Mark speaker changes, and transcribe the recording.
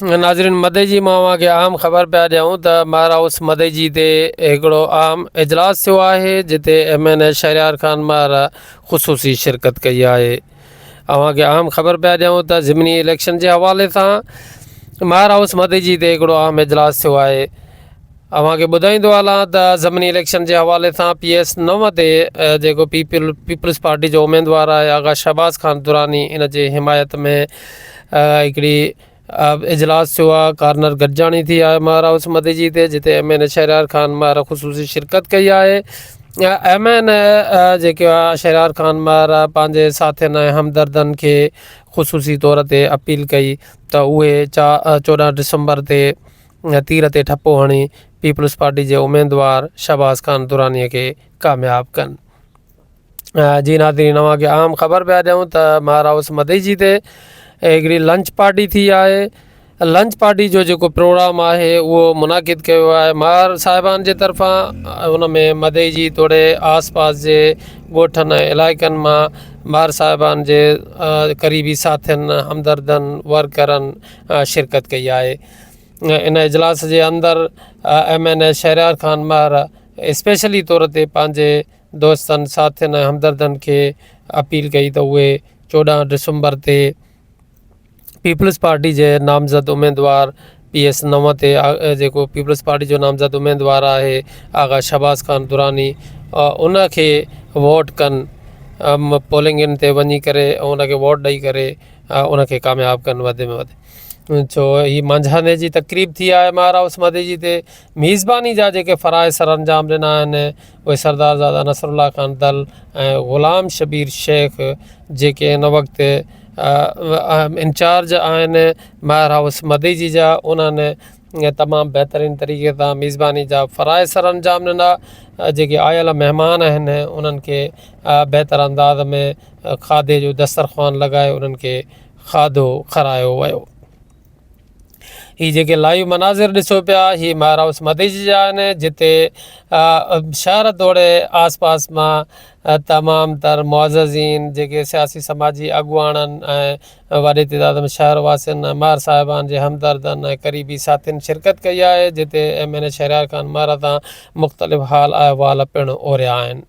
Speaker 1: ناظرين مدئجي مان اوهان کي اهم خبر پيا ڏيون ته مهر هائوس مدئجي تي هڪڙو اهم اجلاس ٿيو آهي جتي M N A Shehryar Khan Mahar خصوصي شرڪت ڪئي آهي اوهان کي اهم خبر پيا ڏيون ته ضمني اليڪشن جي حوالي سان مهر هائوس مدئجي تي هڪڙو اهم اجلاس ٿيو آهي اوهان کي ٻڌائيندو هلان ته ضمني اليڪشن جي حوالي سان پي ايس 9 تي جيڪو پيپل پيپلز پارٽي جو اميدوار آهي آغا شهباز خان دراني ان جي حمايت ۾ هڪڙي اجلاس ٿيو آهي ڪارنر گڏجاڻي ٿي آهي مهر هائوس مديجي تي جتي M N A Shehryar Khan Mahar خصوصي شرڪت ڪئي آهي ايم اين اي جيڪو آهي شهريار خان مهر پنهنجي ساٿين ۽ همدردن کي خصوصي طور تي اپيل ڪئي ته اهي 14 ڊسمبر تي تير تي ٺپو هڻي پيپلز پارٽي جي اميدوار شهباز خان دراني کي ڪامياب ڪن. جي ناظرين اوهان کي اهم خبر پيا ڏيون ته مهر هائوس مدئجي تي هڪڙي لنچ پارٽي ٿي آهي لنچ پارٽي جو جيڪو پروگرام آهي اهو منعقد ڪيو آهي مهر صاحبان جي طرفان ان ۾ مدئجي توڙي آس پاس جي ڳوٺن ۽ علائقن مان مهر صاحبان جي قريبي ساٿين همدردن ورڪرن شرڪت ڪئي آهي ان اجلاس جي اندر M N A Shehryar Khan Mahar specially طور تي پنهنجي دوستن ساٿين ۽ همدردن کي اپيل ڪئي ته اهي 14 ڊسمبر تي پيپلز پارٽي جي نامزد اميدوار پي ايس 9 تي جيڪو پيپلز پارٽي جو نامزد اميدوار آهي آغا شهباز خان دراني ان کي ووٽ ڪن پولنگن تي وڃي ڪري ان کي ووٽ ڏئي ڪري ان کي ڪامياب ڪن وڌ ۾ وڌ ڇو هي مانجهاندي جي تقريب ٿي آهي مهر هائوس مديجي تي ميزباني جا جيڪي فرائض سر انجام ڏنا آهن اهي سردار زاده نصر الله خان دل ۽ غلام شبير شيخ جيڪي هن وقت انچارج آهن مهر هائوس مديجي جا انهن تمام بهترين طريقي سان ميزباني جا فرائض سر انجام ڏنا جيڪي آيل مهمان آهن انهن کي بهتر انداز ۾ کاڌي جو دسترخوان لڳائي انهن کي کاڌو کارايو ويو. هي جيڪي لائيو مناظر ڏسو پيا هي مهر هائوس مديجي جا آهن جتي شهر توڙي آس پاس مان تمام تر معززين جيڪي سياسي سماجي اڳواڻن ۽ وڏي تعداد ۾ شهر واسين ۽ مهر صاحبان جي همدردن ۽ قريبي ساٿين شرڪت ڪئي آهي جتي M N A Shehryar Khan Mahar تان مختلف حال احوال پڻ اوريا آهن.